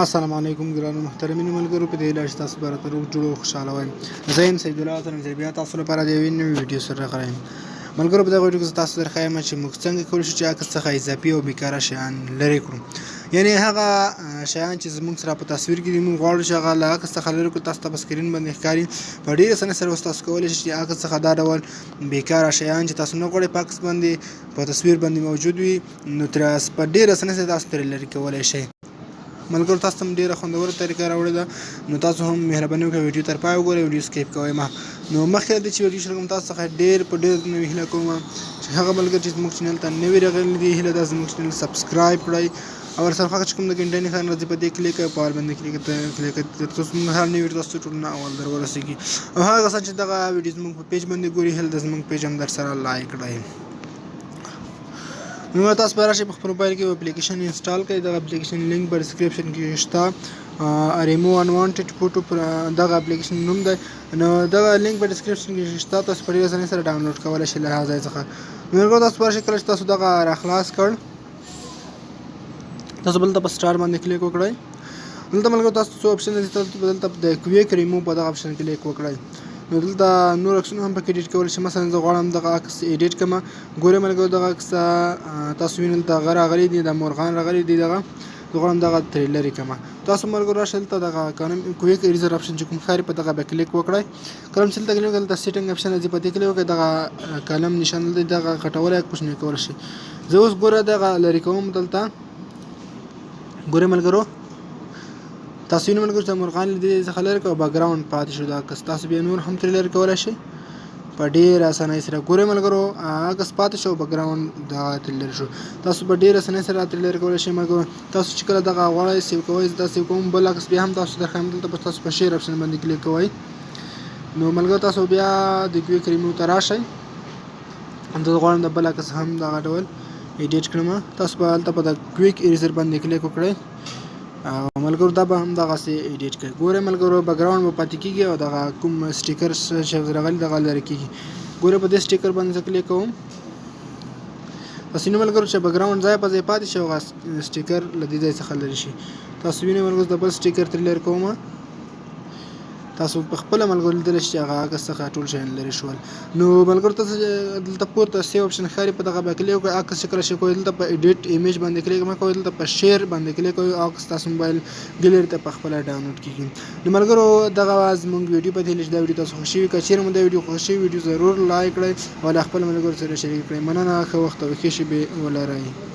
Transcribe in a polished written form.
السلام علیکم ګرانو محترمینو ملګرو، په دې هیله چې تاسو به راته روغ جوړ او خوشحاله وئ. زه یم سیدالله وطن، چې بیا تاسو لپاره د یوې نوې ویډیو سره راغلی یم. ملګرو، په دغه ویډیو کې زه تاسو درښایم چې موږ څنګه کولی شو چې عکس څخه اضافي او بیکاره شیان لرې کړو، یعنی هغه شیان چې زموږ سره په تصویر کې دي، موږ غواړو چې هغه له عکس څخه لرې کړو. تاسو ته په سکرین باندې ښکاري، په ډېره اسانۍ سره اوس تاسو کولی شئ چې عکس څخه دا ډول بیکاره شیان چې تاسو نه غواړئ په عکس باندې، په تصویر باندې موجود وي، نو تر په ډېره اسانۍ سره تاسو ترې لرې کولی شئ. ملګرو، تاسو ته ډیره خوندوره طریقه راوړې ده، نو تاسو هم مهرباني وکړئ، ویډیو تر پای وګورئ، ویډیو سکیپ کوئ مه. نو مخکې له دې چې ویډیو شروع کوم، تاسو څخه ډیر په ډیر نوې هیله کوم چې هغه ملګري چې زموږ چینل ته نوي راغلي دي، هیله ده زموږ چینل سبسکرایب کړئ او ورسره هغه چې کوم د ګنټې نښان راځي، په دې کلیک او په آل باندې کلیک کلیک، ترڅو زموږ هر نوې ویډیو تاسو ټولو نه اول در ورسیږي. او هغه کسان چې دغه ویډیو زموږ په پیج باندې ګوري، هیله ده زموږ پیج هم در سره لایک کړئ. نو تاسو به راشئ، په خپل موبایل کې اپلیکیشن انسټال کړئ. دغه اپلیکیشن لینک په ډیسکریپشن کې شته، ریمو انوانټډ فوټو پر دغه اپلیکیشن نوم دی. نو دغه لینک په ډیسکریپشن کې شته، تاسو په ډیره اسانۍ سره ډاونلوډ کولی شئ له هغه ځای څخه. نو تاسو راشئ، کله چې تاسو دغه راخلاص کړ، تاسو بل ته په سټار باندې کلیک وکړئ. دلته ملګرو تاسو څو اپشن دي. تاسو دلته د کویک ریمو په دغه اپشن کلیک وکړئ. نو دلته نور عکسونه هم پکې ایډیټ کولی شئ. مثلا زه غواړم دغه عکس ایډیټ کړم. ګورئ ملګرو، دغه عکس تاسو وینئ، دلته هغه راغلي دي، د مرغان راغلي دي. دغه زه غواړم دغه ترې لرې کړم. تاسو ملګرو راشئ، دلته دغه کانم کویک ایریزر اپشن چې کوم ښکاري، په دغه به کلیک وکړئ. کله چې دلته کلیک، دلته سیټینګ اپشن راځي، په دې کلیک وکړئ. دغه قلم نشان دی، دغه غټولی کوچنی کولی شئ. زه اوس ګوره دغه لرې کوم. دلته ګورئ ملګرو، تاسو وینئ ملګرو چې مرغان له دې څخه لرې کړو، بکګراونډ پاتې شو. دا عکس تاسو بیا نور هم ترې لرې کولی شئ په ډېره اسانۍ سره. ګورئ ملګرو، عکس پاتې شو، بکګراونډ دغه ترې لرې شو. تاسو په ډېره اسانۍ سره ترې لرې کولی شئ. ملګرو، تاسو چې کله دغه غواړئ سیو کوئ، زه دا سیو کوم، بل عکس بیا هم تاسو درښایم. دلته به تاسو په شیر اپشن باندې کلیک کوئ. نو ملګرو، تاسو بیا د کویک ریمو ته راشئ. زه غواړم د بل عکس هم دغه ډول ایډیټ کړم. تاسو به هلته په د کویک ایریزر باندې کلیک وکړئ او ملګرو دا به هم دغسې ایډیټ کړئ. ګورئ ملګرو، بکګراونډ به پاتې کېږي او دغه کوم سټیکر چې راغلی، دغه لرې کېږي. ګورئ، په دې سټیکر باندې زه کلیک کوم. تاسو وینئ ملګرو چې بکګراونډ ځای په ځای پاتې شي او هغه سټیکر له دې ځای څخه لرې شي. تاسو وینئ ملګرو، د بل سټیکر ترې لرې کوم. تاسو په خپله ملګرو لیدلی شئ چې هغه عکس څخه ټول شیان لرې شول. نو ملګرو، تاسو دلته پورته سیو اپشن ښکاري، په دغه به کلیک وکړئ. عکس چې کله شي کوئ، دلته په ایډیټ ایمیج باندې کلیک مه کوئ، دلته په شیر باندې کلیک کوئ. عکس تاسو موبایل ګیلري ته په خپله ډاونلوډ کیږي. نو ملګرو، دغه زموږ ویډیو. په دې هیله چې دا ویډیو تاسو خوښ شوي. که چیرې مو دا ویډیو خوښ شوي، ویډیو ضرور لایک کړئ او له خپل ملګرو سره شریک کړئ. مننه، ښه وخت او ښې شېبې ولرئ.